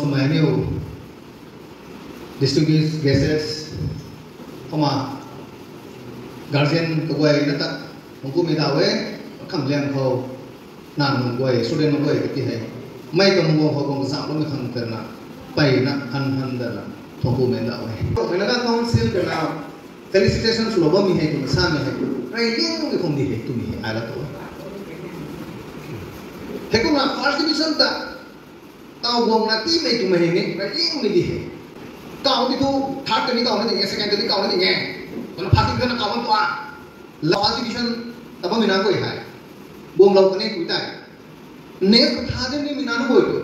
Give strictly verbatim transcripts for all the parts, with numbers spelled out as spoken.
Mei niu, distinguished guests, kumna guardian kaguay na ta, hungkumei da e, kham liang khou, na nunc guay, student nunc guay kati hei. Mei ka mungguang khou kong kazauh loumei khang tana, peyna, han han tana, hungkumei da e. Mei na ka council tana, felicitation swlou bammei hei, twna samei hei, rey liangmei khang di hei, twmei hei, ai la tu. Hei kumna first division ta, taw guang na tiimei twmei hei ni, rey liangmei di hei. Kaw ti thu, third kani kaw na ding e, second kani kaw na ding e. Kumna first division na kaw bam tua. La first division, ta bammei na guay hei. Guanglou kani pui tei. Next ka tha de mi, mi na nu guay tu.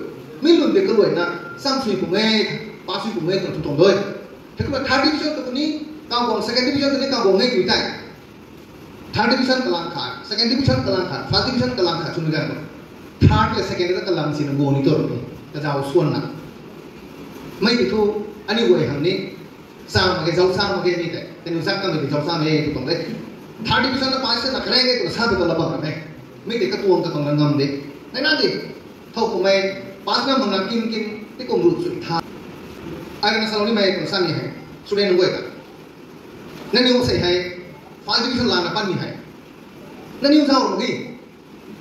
Mi lun de kaluaina, sam sui pu nge, pa sui pu nge, twna tu tuang doi. Hei kumna third division ta kuni, kaw guang second division ta ni kaw guang nge pui tei. Third division kalang khat, second division kalang khat, first division kalang khat, swmei ganv. Third le second ta kalang sina guang ni tu rui. Kazauh suan na. Mei ti thu, aniu guay hang ni, sa mak ge, zauc sa mak ge ni tei. Kaniw zak kamei ti zauc sa mak ge tu tuang de. Third division na pass na kare ge tu sa tu la bam na de. Mei ti katuang katuang na ngam de. Nai na di. Thow kumei, pass na mak na kim kim, ti kum ru sui tha. Ai na salou nimei, twna samei hei. Student guay ta. Nangniw sei hei, first division lana panmei hei. Nangniw zauc mak ge.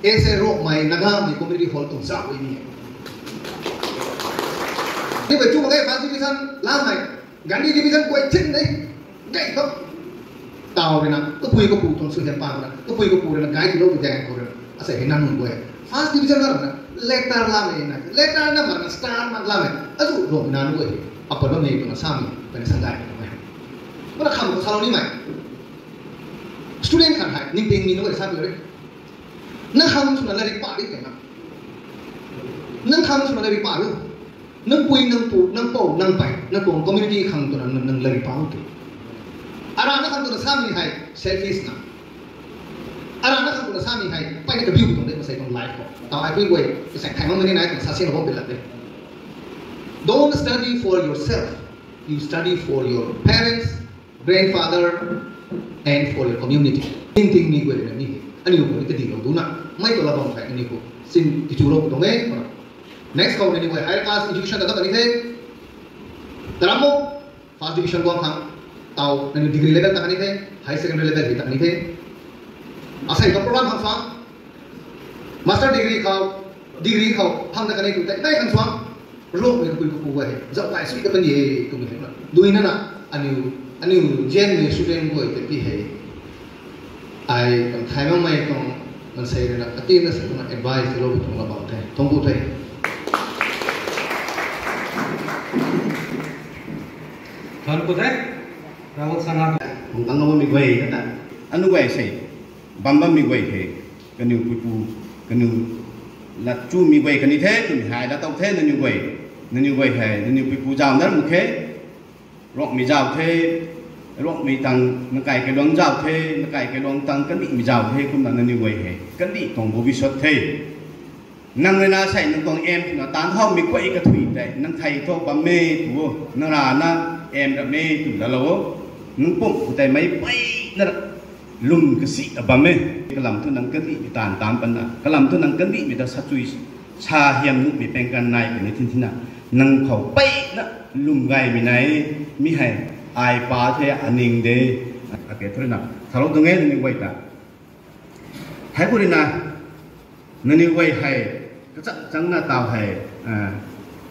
Ese Rongmei Nagamei community hall tuang zauc ni. Ni bai chu mak ge first division lamei. Gandhi division guay thin de. Gay tho. Taw rui na, kapui kapu tuang suaihiam pa rui na, kapui kapu rui na, guide lou bi daeng khou rui na. Asei hei nang nunc guay. First division na rui na, letter lamei na, letter na mak na, star mak lamei. Azu Rongmei na nunc guay. Apa bammei twna samei, peyna sangay na mei. Kumna kham khou salou nimei. Student khat hei, ningtingmei nunc guay sa pi re. Nang khang swna lairik pa ri tei na. Nang khang swna lairik pa ru. Nang pui, nang pu, nang pou, nang pei, nang tuang community khang twna nang, nang lairik pa ru tei. Arana khang twna samei hei selfish na. Arana khang twna samei hei, peyna kabiu tuang de, masei tuang life khou. Taw ai pui guay, kasang thai mang mani nai, twna sa sin bam pi lat de. Don't study for yourself. You study for your parents, grandfather, and for your community. Ningtingmei guay na ni. Aniu guay ni kadihlou duna. Mei tu la bam khai aniu khou. Sin tichulou tuang e. Next khou aniu guay higher class institution ta ta ni the. Taram mo, first division guang khang. Taw, nangniw degree level ta ni the. Higher secondary level hei ta ni the. Asei ka program khang sa. Master degree khou, degree khou, phang ta kanei tu tei, tei khang suang. Rongmei kapui kapu guay hei, zauc kai sui ta kan e, twmei hei na. Dui na na, aniu, aniu zianmei student guay tei pi hei. Ai, kan thai makmei tuang, mansei rui na, kati na sa tuang advice lou tuang la bam the. Thuanc ku the. Thuanc ku the. Rahul Sangha. Hung tang lou mi guay na ta. Anu guay sei. Bam bammei guay hei, kaniw puipu, kaniw lat chumei guay kani the, twmei hei lat tow the nangniw guay, nangniw guay hei, nangniw puipu zauc na ram khe, Rongmei zauc the, Rongmei tang, nakai kailuang zauc the, nakai kailuang tang kandihmei zauc the, kumna nangniw guay hei, kandih tuang bhobishyat the. Nang rui na sei nang tuang aim twna taanv howmei guay kathuic tei, nang thei thu bam e tu o, nang rana aim rap e tw lalou o, nang pumc khou tei meic peyna lwm kasi bam e, kalam thu nang kandihmei taanv taanc patna, kalam thu nang kandihmei ta sachui, sa hiam nuhmei peng kan nai kani thin thina, nang khou peyna lwm gaymei nai, mi hei, ai pa the, aning de, ake thu rui na, salou tuang e nangniw guay ta. Hei khou rui na, nangniw guay hei, kachang changna taw hei,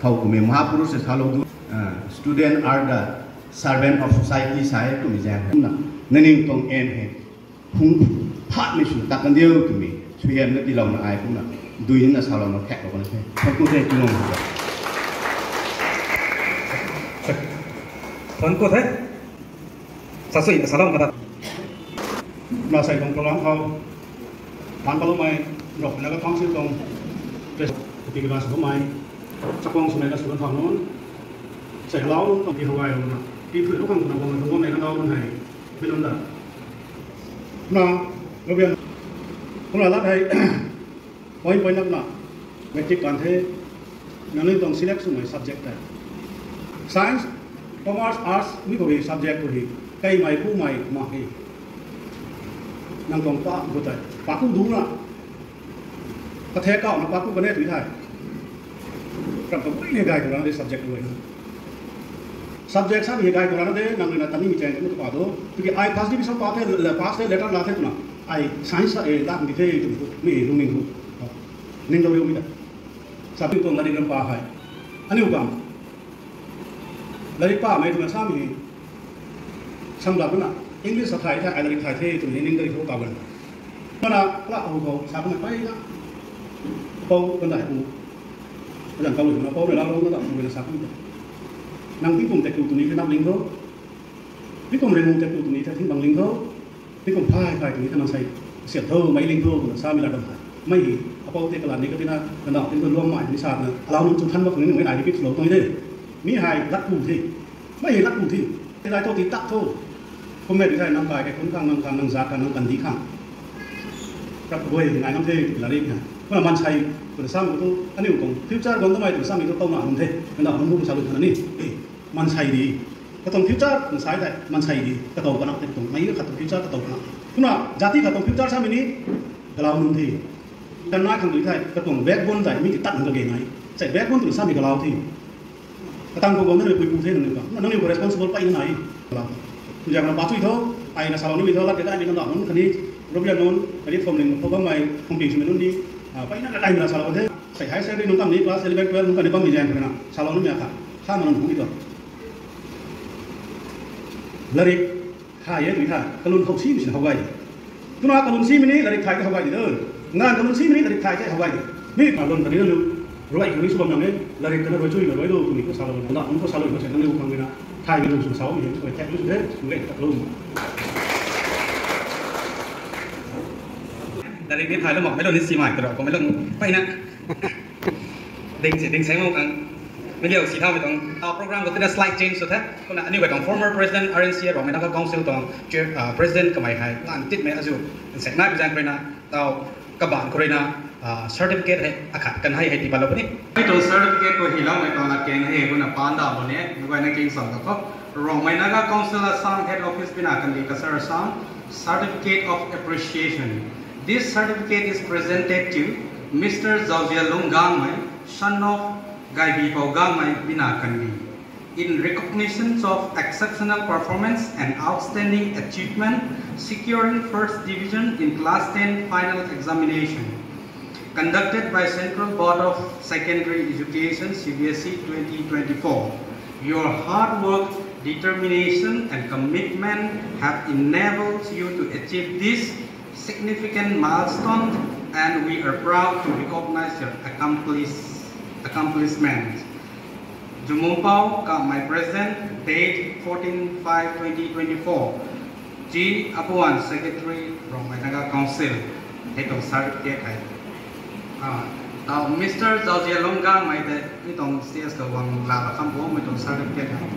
thow kumei Mahapurush se salou du, student are the servant of society sa e twmei zaeng hei. Kumna, nangniw tuang aim hei, hung phatmei sw ta kan diu twmei, suaihiam na tiilouna ai kumna, dui na salouna khaklou kan the. Thuanc ku the, twlung. Thuanc ku the. Sasui, salou kata. Masei tuang program khou, tan kaloumei, Rongmei Naga Council tuang, pres, kati kala sw bammei, chakhwang swmei na sw kan thau nunc, sei lau nunc tuang ti hawai lou na, ti phuilou khang twna guang tuang bammei na lau nunc hei, mi nunc ta. Na, Rabian, kumna lat hei, point point napna, matric kan the, nangniw tuang select swmei subject tei. Science, commerce, arts, mi khou hei subject khou hei, kaimei kumei mak hei. Nang tuang pa khou tei, pa ku duna. Kathe kauna pa ku kan e tui thei. Ram ta bui ni gay tu rana de subject tu na. Subject sa ni gay tu rana de, nang rui na tani mi chang tu pa do. Tiki ai first division pa the, le- pass the, letter la the tu na. Ai science sa e, lak di the tu, mi lung ning tu. Ning do yo mi ta. Sa tu tuang lari ram pa hai. Aniu kam. Lari pa mai tu na sa mi. Samla puna, English sa thay the, ai lari thay the, tu ni ning dai thu kaw gan. Mana, kala hou hou, sa puna pai na. Pau kan dai pu. Kan kaw na pau na la lo na da, pu na sa puna. Nang tingkum tek tu tu ni the nap ling tho. Tingkum ring tek tu tu ni the thing bang ling tho. Tingkum phai phai tu ni the nang sai. Siat tho, mai ling tho, na sa mi la dam hai. Mai hi, apau te kala ni ka tina, na da, tingkum luam mai, ni sa na. Alau nung chu than bak ni, mai ai repeat lo tu ni the. Mi hai, lat pu the. Mai hi lat pu thi. Ti lai tho ti tak tho. Kum e ti thai nang kai kai kun khang, nang khang, nang zat khang, nang kan di khang. Kap goi nai nam the lari khang. Kuna mansei, kuna sam ku tu, aniu kong future gong tamai tu sam tu tau na nam the. Kana hum hum sa lu khana ni. Eh, mansei di. Ka tong future, mansei dai, mansei di. Ka tau kana te tong, mai ka tong future, ka tau kana. Kuna jati ka tong future sam ni, galau nam the. Kan nai khang tu thai, ka tong backbone dai, mi ki tak ka ge nai. Sai backbone tu sam ni galau thi. Katang khou bam na pui pu the nang ni ka. Nang ni ko responsible pai na nai. Jang na pa chui tho, ai na salou ni mi tho, lat ke dai mi na da hun kani, Robia non, kani phom ling pho bam mai, phom ping simi nun ni, ah, pai na dai mi na salou the. Sai high secondary nung kam ni class eleven, twelve nung kam ni bam mi jang na. Salou ni mi a kha. Kha ma nun hung ni tho. Lari. Thay e tui thay, kalun khou si mi sin how gay. Tuna kalun si mi ni larik thay ke how gay di do. Ngan kalun si mi ni larik thay ke how gay di. Mi kalun kani lu, ruai kani su bam nang e, larik kana ruai chui na ruai do, tuni ko salou, na, ko salou, ko salou, ko salou, thay mi lu su salou, mi ko thay lu su de, ruai tak lu. Larik ni thay lu mak, mei lu ni si mai, kara ko mei lu, pai na. Ding si, ding si mo kang. Mei liu si thau mei tuang. Ah, program khou tina slight change sw the. Kumna aniu guay tuang former president R N C A Rongmei Naga Council tuang chair, ah, president kamei hei. Lan tit mei azu. Nsek nai bizang karina. Tau kaban khou rui na, ah, certificate hei akhat kan hei hei tii patlou puni. Mei tuang certificate khou hi lau mei tuang na keng hei kumna pan da mo ne. Mei guay na keng sam da khou. Rongmei Naga Council Assam Head Office bina kan di kasar Assam. Certificate of Appreciation. This certificate is presented to Mister Zauzia Lungangmei, son of Gaibi Pau Gangmei Bina Kanbi, in recognition of exceptional performance and outstanding achievement, securing first division in class ten final examination conducted by Central Board of Secondary Education, C B S E, twenty twenty-four. Your hard work, determination, and commitment have enabled you to achieve this significant milestone, and we are proud to recognize your accomplish-, accomplishments. Jumupao Kamei, President, date fourteen five twenty twenty-four. G Apuan, Secretary, Rongmei Naga Council. Hei tuang certificate hei. Ah, tau Mister Zauzia Lungangmei te, mi tuang C S ka wang la la kham bo, mi tuang certificate hei.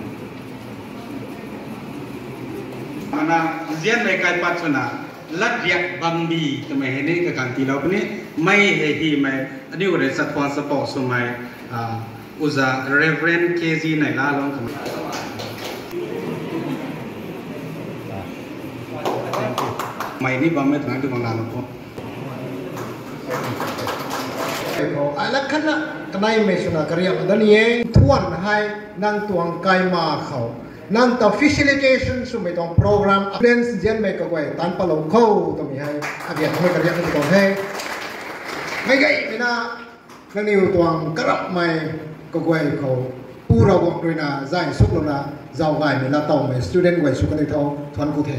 Mana, nzianmei kai pat swna, lat riak bangbi, twmei hei ni kakan tiilou puni, mei hei hi mei, aniu rui chat khwan support swmei, ah, Uza Reverend K G Neilalong kamei. Mei ni bam mei twna di bang la lo ko. Ai la khatna, kanei mei swna kariak dan e, thuan hei, nang tuang kaima khou. Nang ta facilitation swmei tuang program, attendance nzianmei kaguay, tan palou khou, twmei hei, abiak mei kariak ni tuang he. Mei gay, mei na, Nangniw tuang karapmei kaguay khou, Pu Ravguangc rui na zay suklouna, zaugaymei latowmei student guay sw kan di tho, thuan ku the.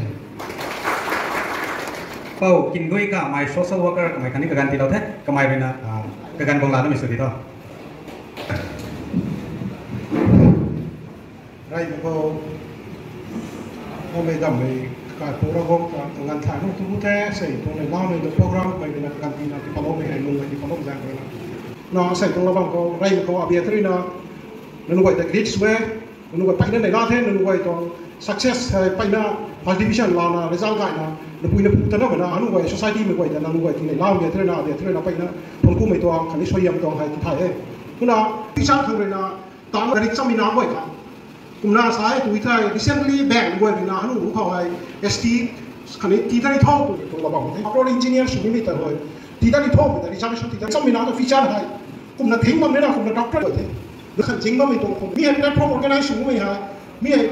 Pou Kingdui Kamei social worker kamei khatni kaganv tiilou the, kamei rui na, ah, kaganv guang la namei sw di tho. Reymei khou, namei dammei, kai Pu Ravguangc ta, kaganv thay nunc tu the, sei tuang nei naumei tuang program, mei rui na kaganv tina, tii paloumei hei lung mei tii palou zaeng rui na. Na sei tuang la bam khou, reymei khou, abiat rui na, nangniw guay ta greet sw e, nangniw guay peyna nei la the, nangniw guay tuang success hei peyna, first division lana, result gayna, napui napu ta na mei na, nangniw guay society mei guay ta, nangniw guay tii nei la, abiat rui na, abiat rui na peyna, thuan kumei tuang, khatni suaihiam tuang hei tii thay e. Kumna, teacher khang rui na, tang latrik chammei na guay ta. Kumna sa e tui thei, recently bank guay rui na, anu ru khou hei, S T, khatni tii ta ni tho, tu, tu la bam the. After engineer sw ni ta hoi. Tii ta ni tho, ta reservation tii ta, chammei na ta feature hei. Kumna thing bam nina kumna doctor the. Khan thing bammei tuang kum. Mi hei platform organize sw mei ha. Mi hei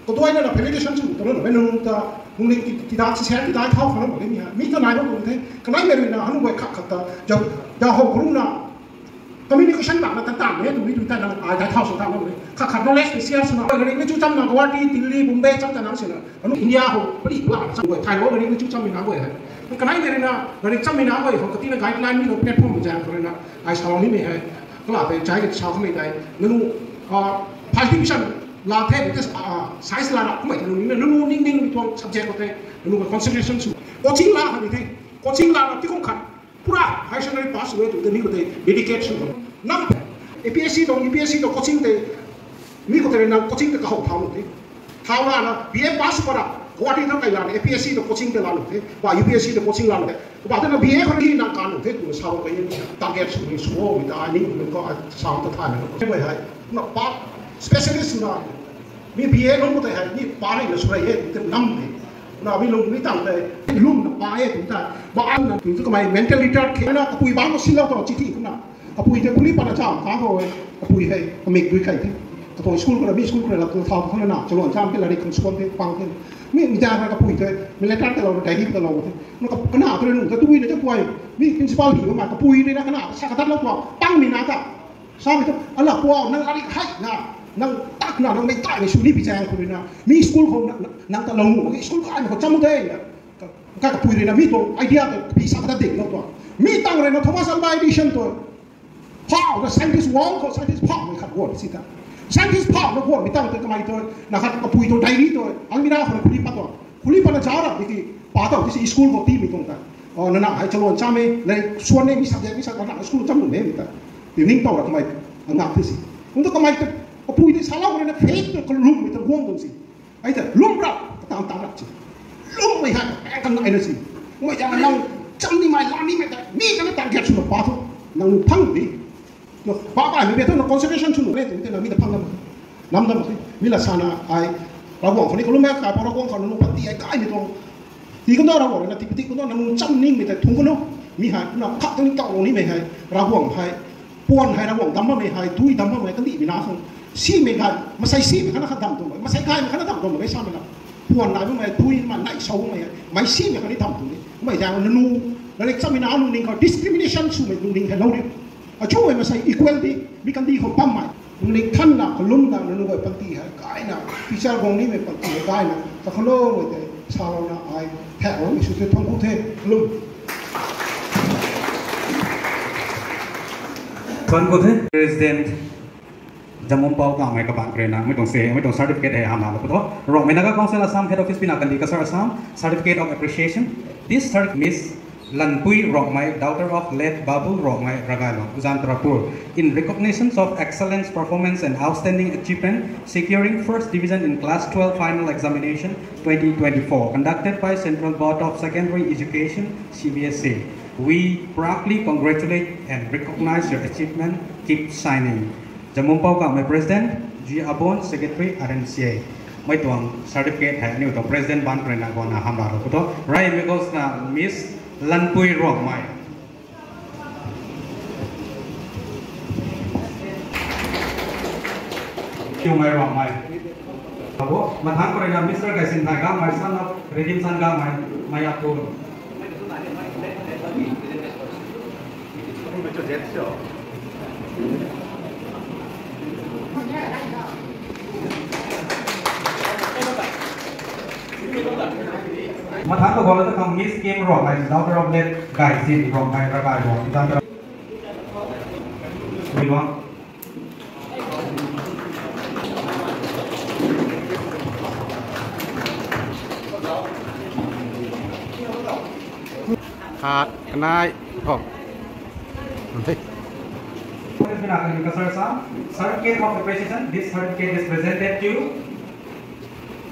kaduai na felicitation sw ta na mei nung ta nung ning ti ti da si sen ti da thau khana mei mi ha. Mi ta nai bam kum the. Kanai mei rui na hanu bai khat khat ta ja ja ho kuru na communication na na tan tan ne tu mi tu ta na ai da thau sw ta na mei. Khat khat knowledge ni share sw na. Lari ni chu cham na Guwahati, Delhi, Bombay cham ta na si na. Anu India ho pali pala cham bai thai lo lari ni chu cham mi na bai hai. Kanai mei rui na lari cham mi na bai ho kati na guideline mi lo platform mi jang ko rui na. Ai sa ni mei hei, kala tei chai ke sa mei tei, nanu, ah, first division la the, tei, ah, science la na, kumei nanu ni, nanu ning ning mi tuang subject ko tei, nanu ka concentration sw. Coaching la kha ni the, coaching la na ti kum khat, pura higher secondary pass sw e tu tei mi ko tei dedicate sw. Nam, A P S C tuang, U P S C tuang coaching tei, mi ko tei na coaching tei kahou thau nu the. Thau la na, B A pass sw para, Guwahati tuang kai la na, A P S C tuang coaching tei la nu the, ba U P S C tuang coaching la nu the. Ba tei na B A khou ni nang kan nu the, tu sa ro kai ni, target sw ni sw o, mi ta ni, mi ko, sa ta tha ni. Tei mei hai, na pa, specialist na, mi B A lung ko tei hai, mi pa ni na sw rai e, tei nam ni. Na mi lung mi tang tei, lung na pa e, tu ta, ba an na, tu kamei mental retard khe na, kapui bang ko si lo to, chi ti na. Kapui tei police pana cham kang khou e, kapui hei, kamik dui kai the. Katuang school khou na, mi school khou na, katuang thau khou na, chaluan cham the, lari khang suan the, pang the. Mi, mi ta na kapui tei, mi letter ta lou, diary ta lou the. Na kap-, kana tei nu, ta tui na cha kuai, mi principal hi ma, kapui tei na kana, sa katat lou kuai, pang mi na ta. Sa mi ta, ala kuai, nang lari hai na, nang tak na, nang mei tai mei sw ni pi chang khou na, mi school khou na, na, nang ta lou nu, mi school kai na khou cham the na. Ka, ka kapui rui na mi tuang idea tei pi sa kata ding lou tuang. Mi tang rui na Thomas Alva Edison tu. Phau na scientist world khou scientist phau na khat guan si ta. Scientist phau na guan mi tang tei kamei tu. Na khat kapui tu diary tu. Almirah khou na khuli pat tuang. Khuli pat na cha ra di ki. Pa tau di si school khou ti mi tuang ta. O, na na hai chaluan cham e, na suan e mi subject mi sa ka na school cham lu ne mi ta. Ti ning tau ra kamei. Anak ti si. Kum tu kamei tu. Kapui ti sa lou rui na faith tu kalum mi ta guang tuang si. Ai ta, lum ra, katan tan ra chi. Lum mei hai, ai kan ai na chi. Mei jang nang, cham ni mei, la ni mei ta, mi kan tan kiat sw na pa thu. Nang nu phang ni. Yo, ba ba, mi be thu na concentration sw nu, ne, tu, te na, mi ta phang lam. Nam dam, mi la sana, ai, Ravguangc khou ni, kalum mei, ka pa Ravguangc khou nu, pa ti, ai, kai ni tuang. Ti kan da Ravguangc na, ti, ti kan da, nang nu cham ni mei ta, thung kan nu. Mi hai, na, khak ni tau ni mei hai, Ravguangc hai. Puan hei Ravguangc dam bammei hei, dui dam bammei kandih mi na khang. Simei gay, masei simei khana kha dam tuang, masei gaymei khana dam tuang, mei samei la. Puan nai bammei, dui ma nai sau bammei, mei simei khani dam tuang ni. Mei jang nanu, na lek chamei na nung ning khou discrimination swmei nung ning hei lou ni. Achu mei masei equal di, mi kandih khou bammei. Nung ning than na, kalum na, nanu guay panty hei, gay na, teacher guang nimei panty hei, gay na, ta khalo mei tei, sa lou na ai, thek lou mei sw the, thang ku the, kalum. Thuan ku the, President Jamum Pau Kamei kabaanc khou rui na, mei tuang se, mei tuang certificate hei hamna lou pu tho. Rongmei Naga Council Assam Head Office pina kandi ka sir Assam, Certificate of Appreciation. This cert-, Miss Lanpui Rongmei, daughter of late Babul Rongmei, Ragailong, Ujamtarapur, in recognition of excellence, performance and outstanding achievement, securing first division in class twelve final examination twenty twenty-four, conducted by Central Board of Secondary Education, C B S E. We proudly congratulate and recognize your achievement. Keep shining. Jamum Pau Kamei President, G Abon Secretary, R N C A. Mei tuang certificate hei aniu tuang President baanc khou rui na guangna hamna lou pu tho. Rai mei gos na Miss Lanpui Rongmei. Kiumei Rongmei. Abo, mathangc khou rui na Mister Gaisinthai Gamei, son of Redim San Gamei, Mayapur. Mathangc khou guangna ta khang Miss Kim Rongmei, daughter of late Gaisin Rongmei, Ragailong, daughter of Ribang. Khat, kanei, kathumh. Nang the. Certificate of appreciation. This certificate is presented to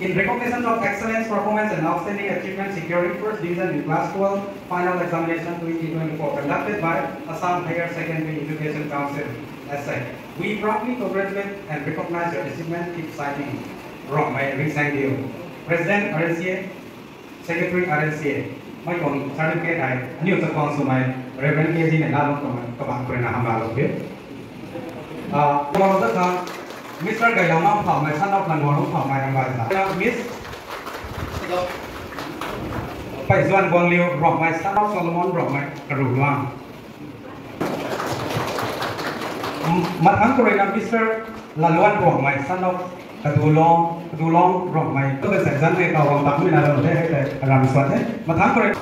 in recognition of excellence, performance and outstanding achievement securing first division in class twelve final examination twenty twenty-four conducted by Assam Higher Secondary Education Council, AHSEC. We proudly congratulate and recognize your achievement. Keep shining. Rongmei Ringsangdiu, President R N C A, Secretary R N C A. Mei tuang certificate hei aniu chakhwang swmei Reverend K G Neihlalung tuang kabangc khou rui na hamh lou the. Ah, tuang dat khang Mister Gailou Ngamphau mei, son of Languang Lungphau mei, ram gay sa. Miss Paizuan Guangliu Ruangmei, son of Solomon Ruangmei, Karulang. Mathangc khou rui na Mister Laluan Ruangmei, son of Kadulong, Kadulong Ruangmei. Tu ka zan zan mei kau wang tak mei na ram the, hei tei ram suan the. Mathangc khou rui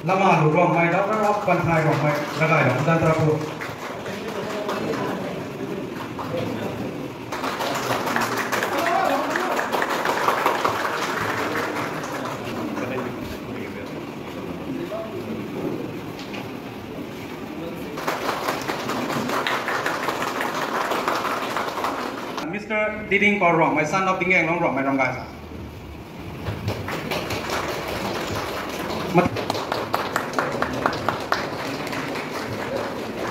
Lama Lu Ruangmei, daughter of Panthai Ruangmei, Ragai Ruangmei, Dantra Pu. Mister Diding Paul Ruangmei, son of Dingenglong Ruangmei, ram gay sa. Mat-,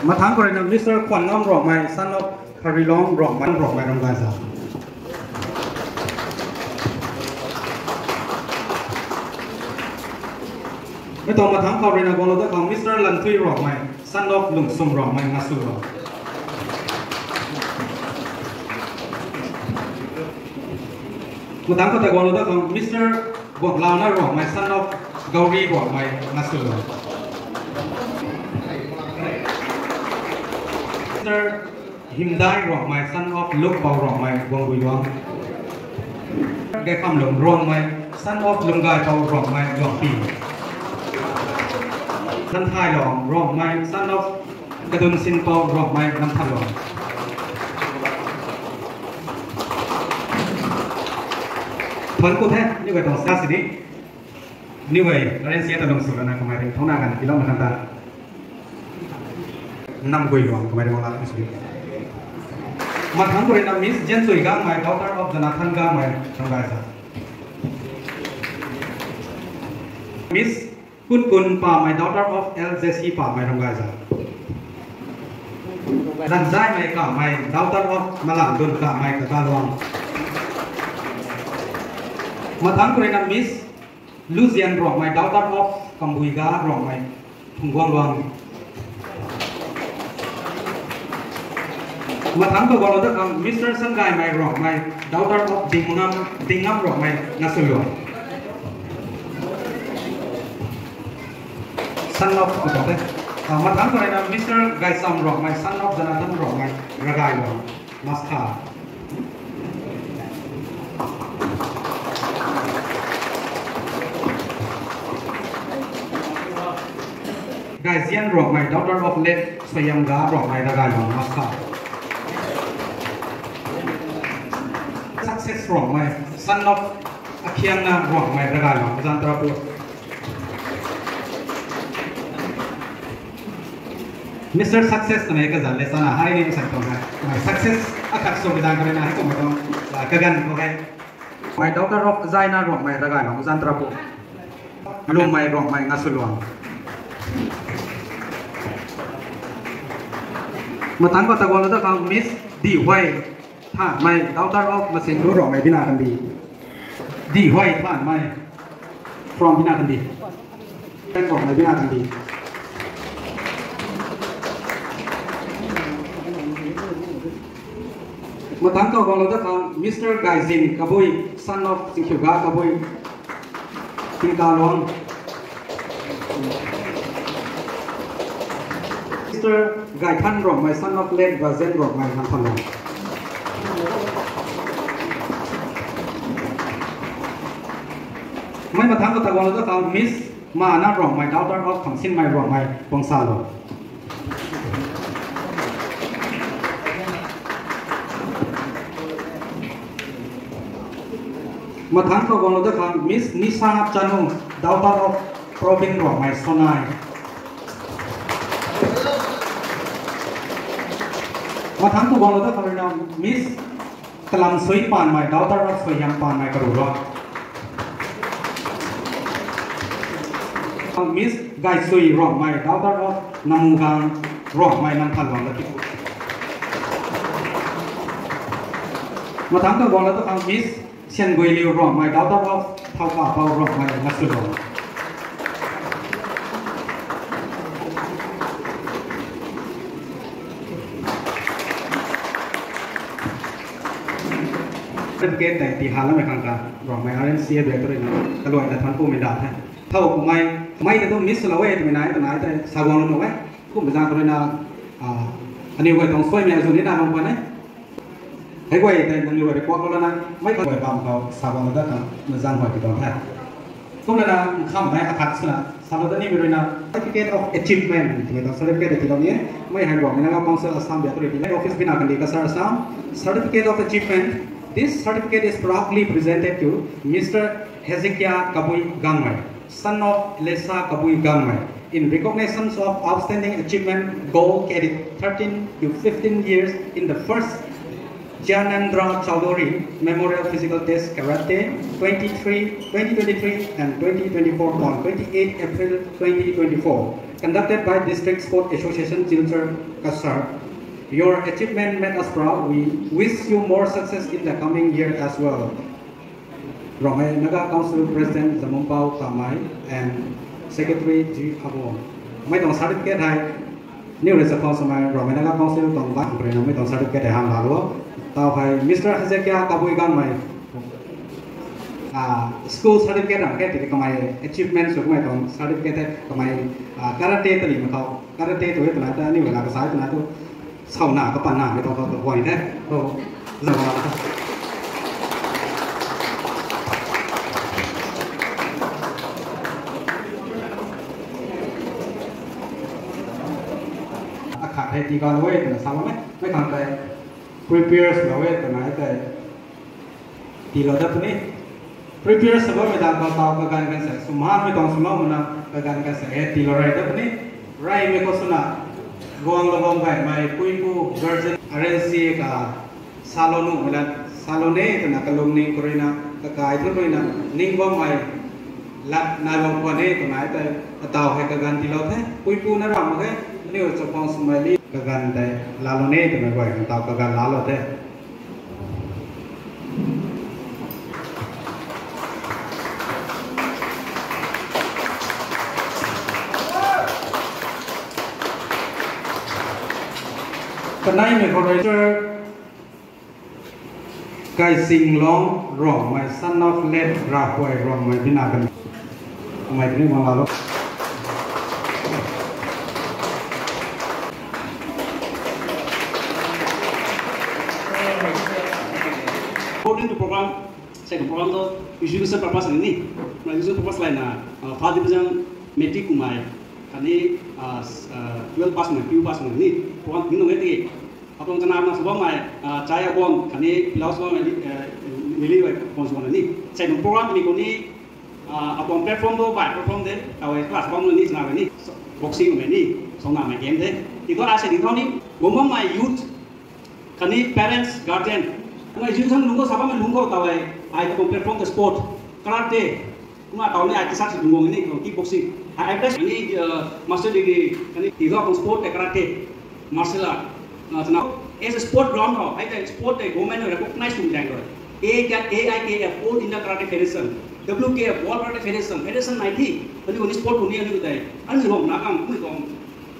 mathangc khou rui na Mister Khuan Ngam Ruangmei, son of Kharilong Ruangmei, Ruangmei, ram gay sa. Mei tuang mathangc khou rui na guanglou dat khang Mister Lanthui Ruangmei, son of Lungsum Ruangmei, Ngasulu. Mathangc khou tei guanglou dat khang Mister Guanglauna Ruangmei, son of Gauri Ruangmei, Ngasulu. Mister Himdai Ruangmei, son of Lukpau Ruangmei, Guangguiluang. Gaikhamlung Ruangmei, son of Lunggaipau Ruangmei, Luangpi. Namthailong Ruangmei, son of Kadunsinpau Ruangmei, Namthailong. Thuanc ku the, aniu guay tuang sa sini. Aniu guay, Lawrence ta lung sw lana kamei ring thau na kan kilou na kan ta. Namguiluang kamei ring la sw. Mathangc khou rui na Miss Jensui Gangmei, daughter of Jonathan Gangmei, ram gay sa. Miss Kunkun Pamei, daughter of L J C Pamei, ram gay sa. Ranzaimei Kamei, daughter of Malamdun Kamei, Kagaluang. Mathangc khou rui na Miss Luzian Ruangmei, daughter of Kambuiga Ruangmei, Phungguangluang. Mathangc khou guanglou dat khang Mister Sangaimei Ruangmei, daughter of Dingngam, Dingngam Ruangmei, Ngasulu. Son of, ah, mathangc khou rui na Mister Gaisam Ruangmei, son of Jonathan Ruangmei, Ragailuang, Maskha. Gaizian Ruangmei, daughter of late Soyamga Ruangmei, Ragailuang, Maskha. Success Ruangmei, son of Akhiangna Ruangmei, Ragailuang, Zantrapur. Mister Success twmei kazanc le sana hei ni san tuang hei. Kamei success akhat sw kazanc kamei na hei kummei tuang, ah, kaganv khou hei. My daughter of Zaina Ruangmei, Ragailuang, Zantrapur. Lumei Ruangmei, Ngasuluang. Mathangc khou ta guanglou dat khang Miss Dihwai Thanmei, daughter of Masinglu Ruangmei, Bina Kandi. Dihwai Thanmei from Bina Kandi. Ruangmei, Bina Kandi. Mathangc khou guanglou dat khang Mister Gaizin Kabui, son of Singkhiuga Kabui, Tingkaluang. Mister Gaithan Ruangmei, son of late Rajen Ruangmei, Namthanlong. Mei mathangc khou ta guanglou dat khang Miss Mana Ruangmei, daughter of Khangsinmei Ruangmei, Pongsalong. Mathangc khou guanglou dat khang Miss Nisha Chanu, daughter of Probin Ruangmei, Sonai. Mathangc khou guanglou dat khang rui na Miss Kalam Sui Panmei, daughter of Suihiam Panmei, Karulong. Miss Gaisui Rongmei, daughter of Namugang Rongmei, Namthanlong ta ti. Mathangc ta guangna tu khang Miss Sianguiliu Rongmei, daughter of Thaukapou Rongmei, Nasulo. Certificate tei ti ha lamei khang ta Rongmei R N C A bek tu rui na kaluaina thanc kumei da the. Thow kumei, mei ta tu miss lou e twmei nai, twmei nai tei sa guang lou e. Kum bazang tu rui na, ah, aniw guay tuang suaimei azu ni na lung pan e. Hei guay tei nangniw guay report lou lana, mei kha guay bam khou sa guang lou dat khang na zang huay ti tuang the. Kumlana nkham hei akhat swna salou dat nimei rui na Certificate of Achievement twmei tuang certificate tiilou ni e. Mei hei Rongmei Naga Council Assam bia tu rui ti e. Office bina kandi ka Sir Assam. Certificate of Achievement. This certificate is proudly presented to Mister Hezekiah Kabui Gangmei, son of Lesa Kabui Gangmei, in recognition of outstanding achievement, gold cadet, thirteen to fifteen years in the first Jyanendra Chaudhary Memorial Physical Test Karate twenty-three, twenty twenty-three and twenty twenty-four on twenty-eight April twenty twenty-four, conducted by District Sport Association Silchar, Cachar. Your achievement made us proud. We wish you more success in the coming year as well. Rongmei Naga Council President Zamumpao Kamei and Secretary G Abo. Mei tuang certificate hei, niw rui chakhwang swmei Rongmei Naga Council tuang bang puri na mei tuang certificate hei han lalo. Tau hei Mister Hezekiah Kabui Gangmei, ah, school certificate ram ke tiki kamei achievement sw kamei tuang certificate hei kamei, ah, karate tali ma thau. Karate tu hei twna ta niw rui la kasai twna tu. Sauna kapana mei tuang khou kaguay the. Khou, zang na. Akhat hei tii kalou e twna sa bam e. Mei khang tei prepare swlou e twna hei tei tiilou dat puni. Prepare sw bammei dang khou tau kaganv kan se, swmhanmei tuang swmau mana kaganv kan se e tiilou rey dat puni. Reymei khou swna, guanglou bam gaymei puipu guardian R N C A ka salou nuhmei lat, salou ne twna kalungning khou rui na, kakai thu rui na, ning bammei lat nai bam khwan e twna tei, atau hei kaganv tiilou the, puipu na ram mak khe, aniw chakhwang swmei li kaganv tei laalou ne twna guay, atau kaganv laalou the. Kaneimei khou rui Kaising Long Rongmei, son of late Rahuai Rongmei, bina kan. Mei tini mang lalo. According to program, second program tu education purpose ni, education purpose layna, uh, first division matric kumei, khatni, uh, s-, uh, twelve pass kumei, P U pass kumei ni, program ni nung e ti. Atuang chana na sw bammei, uh, chai aguang, khatni pilau sw bammei, uh, nili bai pon sw bammei ni. Second program ni khou ni, uh, atuang platform tu bai platform de, tawei class bam ni chana ni, boxing mei ni, sauna mei game de. Ti tu a se ni thau ni, guang bammei youth, khatni parents, guardian. Kumna education lungc khou sa bammei lungc khou tawei, ai tuang platform the sport, karate. Kumna tau ni ai kisa si lungc guang ni, kickboxing. Ai, ai best ni, uh, master degree, khatni ti tu tuang sport the karate, martial art. Uh, chana, as a sport ground khou, ai the sport the government recognize sw dang khou. A K, A I K F, All India Karate Federation, W K F, World Karate Federation, federation nai thi. Khatni khatni sport khou ni, ani khou tei, ani khou na kam, ani khou,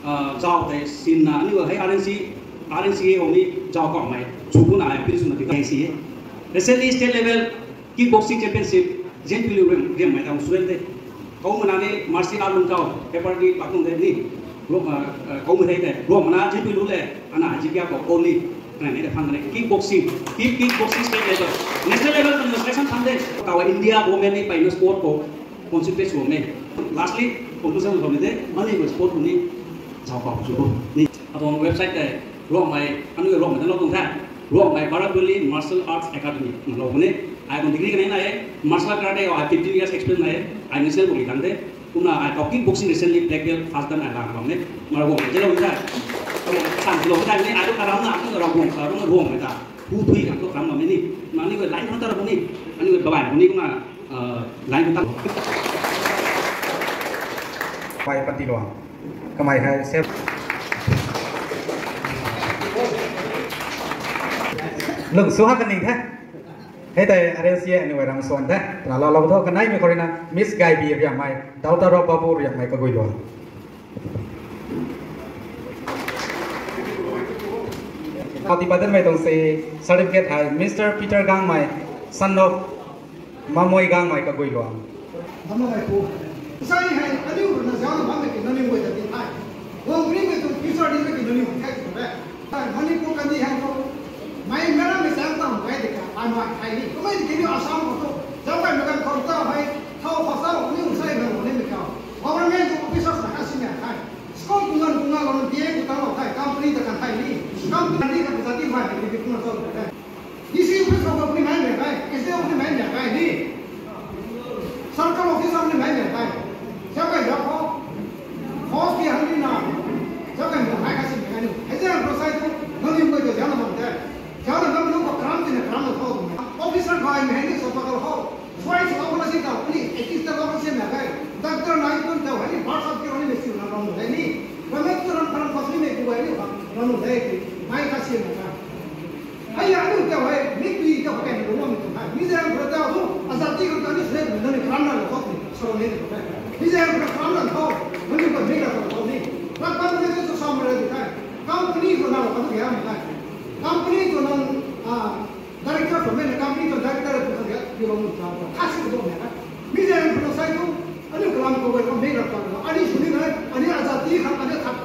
uh, zau tei sinna, aniu hei R N C, R N C A hou ni zau kaumei, chu kuna hei, pin swna ti tei si e. Recently, state level kickboxing championship, Zinpilou riam, riammei tang student de. Kou mana ni martial art lung tau, paper di patung de ni. Ro, uh, uh, kou mana de, ro mana Zinpilou le, ana Zinpia khou only. Kana ni de phang de, kickboxing, kick, kickboxing state level. National level khou selection phang de. Tau India government ni pai na sport khou concentrate sw e. Lastly, conclusion khou ni de, mani ko sport khou ni, zau kau sw ni. Atuang website tei, Rongmei, aniu Rongmei ta lou tuang the. Rongmei Bharat Valley Martial Arts Academy, na lou ni. Ai tuang degree kanei nai e, martial art karate, ai fifteen years experience nai e, ai national body tang de. Kumna ai tuang kickboxing recently black belt first dan ai lang bam ni. Mara Rongmei je lou ni the. San lou ni, ai tu karam na, aniu Rongmei, Rongmei ta. Hu thui kan tu karam bam ni. Mani ko line khou ta rou ni. Aniu ko babai ni kumna, uh, line khou ta. Pai pati luang. Kamei hei sep. Lung su ha kaning the. Hei tei R N C A anyway ram suan the. Tana la lo tho kanei mi khorina Miss Gaibi Riamei, daughter of Babu Riamei kagui luang. Ati padan mei tong se certificate hai Mister Peter Gangmei, son of Mamoi Gangmei kagui luang. Dam na ngai pu. Sai hei, aniu na zau na bam ki naniu wei da di hai. Wang pri mei tu future di ki naniu khai tu re. Hai, Manipur kan di hai tu. Mai mera mei sang tam kai de ka, ai mai khai ni. Kumai di ni Assam ko tu. Zau kai mei kan khou ta hai. Thau khou sa aniu sai na ni mei ka. Government officers na ka si mei khai. School kungan kungan lo na di ku tang lo khai. Company ta kan khai ni. Company ka sa di mai ki di kungan so khai. D C office khou ni mai mei kai, S D O ni mai mei kai ni. Circle office ni mai mei kai. Zau kai zau khou. Force ki hang ni na. Zau kai mei kai ka si mei kai ni. Hei zau process tu, nang ni mei tu zau na bam te. Zau na bam lu khou karam ti na karam na khou tu mei. Officer kai mei ni so pa khou. Suai sa khou na si ta, ni ethics ta khou si mei kai. Doctor nai kun ta, ni birth certificate ni mei si na ram mei ni. Ramet tu ram karam khou si mei tu ni ram mei. Mai ka si mei kai. Hei ya, aniu tau hei, mi tui tau hei kai ni lungc mi tu hei. Mi zang khou tau tu, azati khou tau ni sle tu, nang ni karam na lo khou ni, so ni tu hei. Mi zang khou karam na khou, nang ni khou mi na khou ni. Rak pan ni tu sa mara di hei. Company khou na lo khou tu ya mi hei. Company khou nang, ah, director khou mi na company khou director khou tu ya, di lo mi tau. Kasi khou mi hei. Mi zang khou sai tu, aniu kalam khou hei, mi rak pan lo. Ani sw ni hei, ani azati khang, ani thak.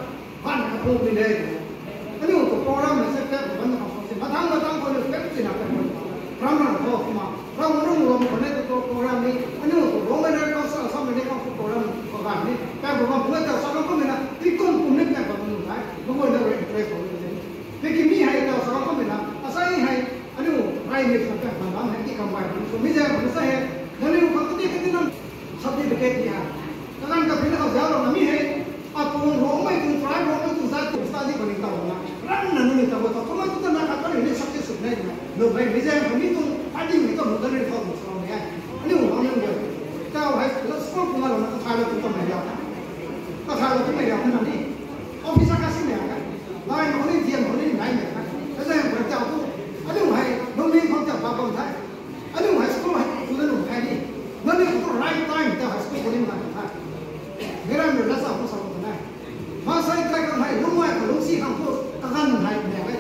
Ban ka phung ni le. Aniu tu program na se pek ban na khou si. Mathang mathang khou ni pek si na pek ban. Ram ram khou ma. Ram ram ram khou ne tu program ni. Aniu tu Roman Reign Council, Assam Reign Council program khou gan ni. Pek ban bam ta sa ram khou mi na. Ti kum kum ni pek ban nu hai. Bam na re interest khou ni. Lekin mi hei ta sa ram khou mi na. Asai hei. Aniu rai ni sa pek ban bam hei ti kam bai. So mi zang khou sa hei. Nangniw khang kati kati nang certificate ni ha. Kaganv kaphi na khou zauc lou na mi hei. Atuang Rongmei tuang tribe, Rongmei tuang zat tuang study khou ni tau na. Ram na nunc ni tau tau. Kumna tu ta na khat kani ni success sw nai na. Lo hei mi zang khou ni tuang funding ni tau nu ta ni khou tuang sa ni hei. Aniu hang ni hei. Tau hei school kumna lou na kathai lou tuang ta mei liau. Kathai lou tuang mei liau na ni. Officer ka si mei ka. Lai khou ni, dian khou ni, nai mei ka. Ka zang khou tau tu. Aniu hei, nung ni khou tau ba bam thai. Aniu high school hei tu na lung khai ni. Nangniw khou tu right time ta high school khou ni nai tu khai. Mera mera sa khou sa khou nai. Mansei kai khang hei, lungmei khou lungsi khang tu, kaganv hei mei hei.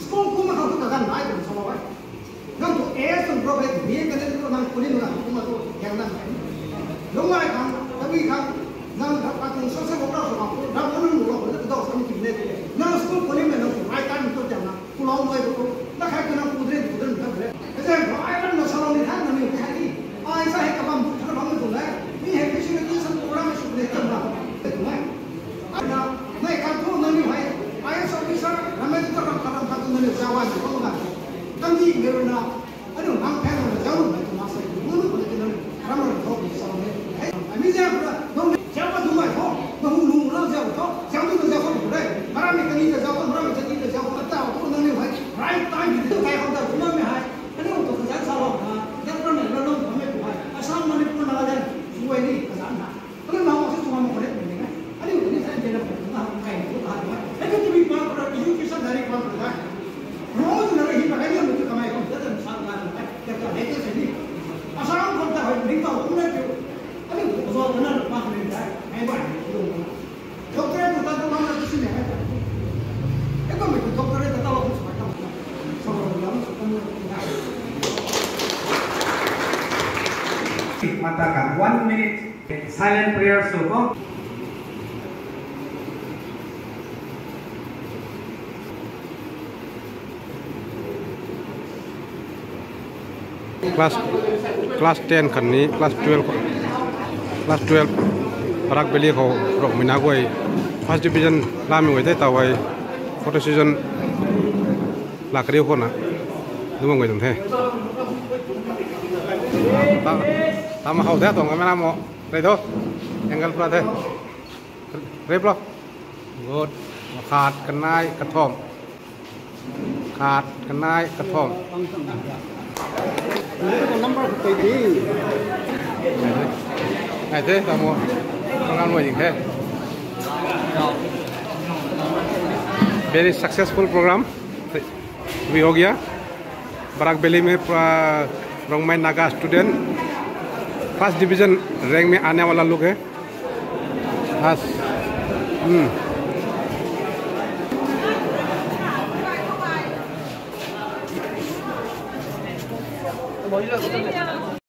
School kumna khang tu kaganv nai tu sa hei. Nang tu age tu bro hei, B A ka ni tu nang khou ni nai tu kumna tu yang nang hei. Lungmei khang, tabi khang, nang ka tu social worker khou khang tu, ram nang lu khou tu dau sa ni tu ne. Nang school khou ni mei nang tu right time tu yang nang. Kulou mei tu, na khai tu na kudrin kudrin na kudrin. Kazang ko ai ram na salou ni tha na ni khai ni. Ai sa hei kabam tu kabam tu le. Ni hei pisi na tu san program su le tam na. Tu le. Ai na, nai khat tu na ni hei. I A S officer, na mei tu ram ram khat tu na ni jawan tu na. Kan ni meru na. Aniu nang phan na jaw na tu ma sai. Munu ko ni na. Ram ram tu salou ni. Hei, mi zang ko na. Zang ma tu mai tho, na hu lung na zau tho, zau tu na zau tho re. Mara mi kani na zau tho, mara mi kani na zau tho, ta tho nang ni hei. Right time ni tu kai khou ta kumna mei hei. Aniu tu kazan sa lo na, zau tho na lo lo mei tu hei. Assam, Manipur, Nagaland, suai ni kazan na. Aniu na ma si tu ma ko re ni na. Aniu ni sa ni na ko na kai ni ko ta. Aniu tu mi pa ko ra, education dari pa ko da. Ro tu na re hi pa ni tu kamei ko da sa na. Kata hei tu se ni. Assam khou ta hei ni pa ko na tu. Aniu tu zau na pa ni da. Hei ba ni tu. Doctorate tu ta tu ma na tu si ne hei ta. E ko mi tu doctorate ta ta lo tu sa ta. Sa lo lo sa ta ni. Mata kan one minute silent prayer sw ko. Class, class ten khatni class twelve, class twelve Barak Valley khou Rongmei na guay first division lamei guay the tau hei photo session lak kariu khou na dum guay dum the. Ta, ta ma khou the tuang camera mo. Rei tho. Angle pura the. Rei bro. Good. Khat, kanei, kathumh. Khat, kanei, kathumh. Number khat tei di. Nai the, tamo. Program loi ding the. Very successful program भी हो गया। Barack valley में पूरा रोंगमई Naga student first division rank में आने वाला लोग है। आज, हम्म।